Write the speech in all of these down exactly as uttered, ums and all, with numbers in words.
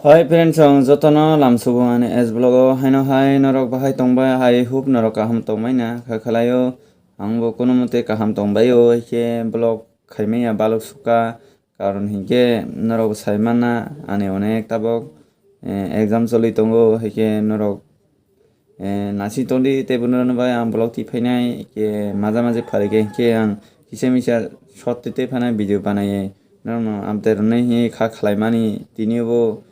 Hai friends, ang jotono lamsugo ani S vlog o. Haino hai norok bahai tongbai, hai hope norok kaham tongbai na kha khlaio. Ang bo kono mote kaham tongbai o, haikhe vlog khaimaya balok suka. Karon hinkhe norok bo sai mana ani onek tabok, eh, exam choli tongo, haikhe norok, eh, nasi tongdi tei bono bai ang vlog twi phainai, haikhe maja maji pharikhe hinkhe ang kisa misa short twi twi phainai video banaiye norokno update rwnai hi kha khlaimani tini bo.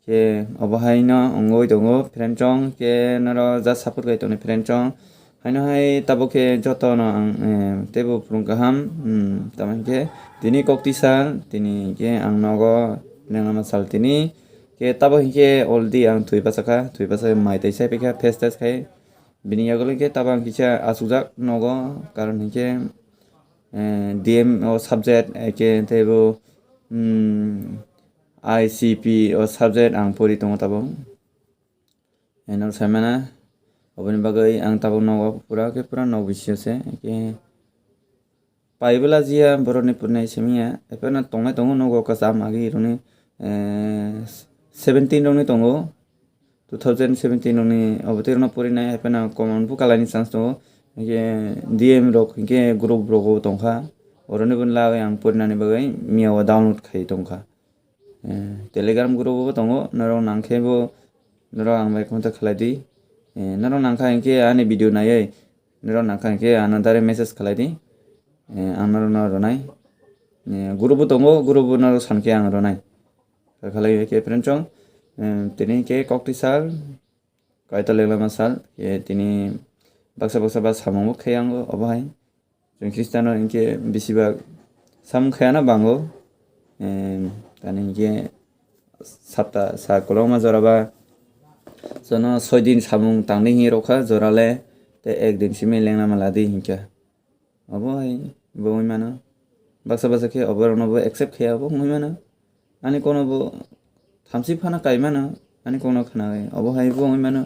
Khe obo haino wngwi tongo friend chong, khe noro ja support khai tongnai friend chong. Haino hai tabuk khe jotono ang, eh, teibo phurung kaham, hmm, tamo hinkhe tini kok twi sal, tini khe ang nogo nengma sal tini. Khe tabuk hinkhe already ang thwi bachakha, thwi bachakha mai tai sai paikha, face test khai. Bini yagulo khe tabuk ang kisa achukjak nogo, karon hinkhe, eh, D M o subject, eh, khe teibo, hmm, I C P o subject ang pori tongo tabuk. Eno saimana, oboni bagwi ang tabuk nogo pura khe pura nok bisio se, khe paibwla jiya borokni purnai simiya, ephano tongnai tongo nogo kwcham agi rokni, eh, seventeen rokni tongo, two thousand seventeen rokni obo twi rokno porinai, ephano common bo kalaini chance tongo, hinkhe D M rok hinkhe group rogo tongkha, oroni bo lagwi ang porinani bagwi miya o download khai tongkha. Eh, Telegram group bo tongo, norok nangkhe bo norok ang bai contact khlai di. Eh, norok nangkha hinkhe ani video naiwi, norok nangkha hinkhe ano direct message khlai di. Eh, ang norokno rwnai. Eh, group bo tongo, group bo norok sankhe ang rwnai. Khlai khe friend chong, eh, tini hinkhe kok twi sal, Kaitor Leglama sal, eh, tini baksa baksa ba samung bo khe ango obo hai. Chwng Khristiano hinkhe besibak samung khayana bango. Em, tani hinkhe sapta sa kolokma jora ba jono soi din samung tangdi hinwi rokha jora le, tei ek din simi lengna mala di hinkhe. Obo hai bo wngwi mano. Baksa baksa khe oborokno bo accept khaya bo wngwi mano. Ani kono bo thamchi phano kai mano. Ani kono khna obo hai bo wngwi mano.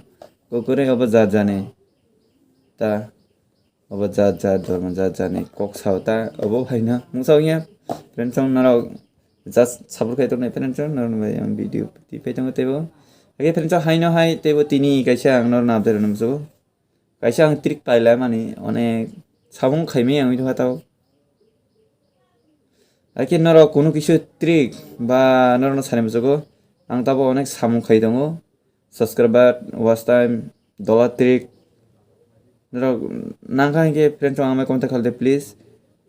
Kokore obo jat jani. Ta obo jat jat, dhormo jat jani kok sao ta obo hai na. Mungsa wngya friend chong norok just support khai tongni friend chong norok bai ang video twi phai tongo teibo. Age friend chong haino hai teibo tini kaisa ang norok update rwna muchungo. Kaisa ang trick pailai mani, onek samung khaimai ang wngwi tongkha tao. Haikhe norok kunu kisa trick ba norokno sani muchungo, ang tabo onek samung khai tongo. Subscriber, watch time, dollar trick. Norok nangkha hinkhe friend chong ang bai contact khalde please.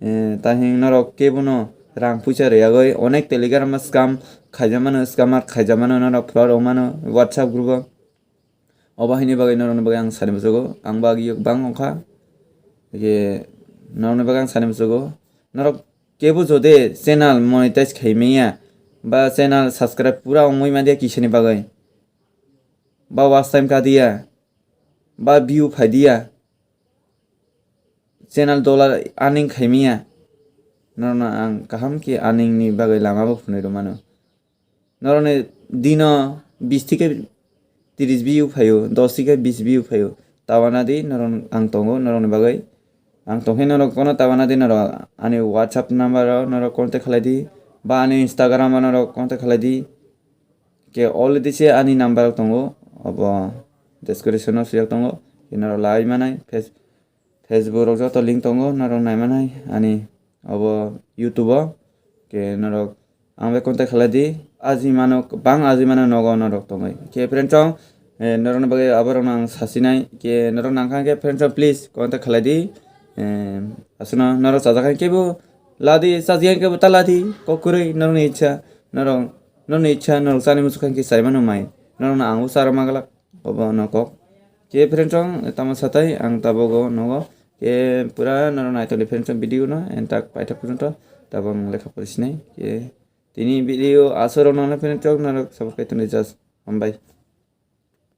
Eh, tahing norok kebono rang puisa rwyagwi onek Telegram o scam khaijamano, scammer khaijamano, norok fraud wngmano WhatsApp group o. Obo haini bagwi norokni bagwi ang sani muchungo, ang bagwi yok bang wngkha. Hinkhe norokni bagwi ang sani muchungo, norok kebo jodi channel monetize khaimaya ba channel subscribe pura wngwi mandiya kisani bagwi, ba watch time kadiya, ba view phaidiya, channel dollar earning khaimaya, norokno ang kaham khe earning ni bagwi lama bo phunui rwmano. Norokni dino bis thike tris view phaio, dos thike bis view phaio. Tabana di norok ang tongo norokni bagwi. Ang tongkhe norok kono tabana di norok ani WhatsApp number o norok contact khlai di, ba ani Instagram o norok contact khlai di. Ke already se ani number rok tongo, obo description o swijak tongo. Ke norok lai manai, Face-, Facebook rok joto link tongo, norok nai manai ani obo YouTube o. Ke norok ang bai contact khlai di, aji mano, bang aji mano nogo norok tongwi. Ke friend chong, eh, norokni bagwi aborokno ang sasinai, ke norok nangkha khe friend chong please contact khlai di. Eh, aswkno norok chajak khe kebo ladi, chajiya kebo ta ladi, kok kwrwi norokni ichha, norok, norokni ichha, norok chani muchuk khe chai mano mai, norokno ang bo charwma glak. Obo no kok. Ke friend chong, tamo satai, ang tabuk o nogo. Ke pura norok naitokdi friend chong video no, entak paithak porjonto, tabuk ang lekha pori sinai. Ke tini video aswk rok nangna friend chong, norok support khai tongdi just. Hambai.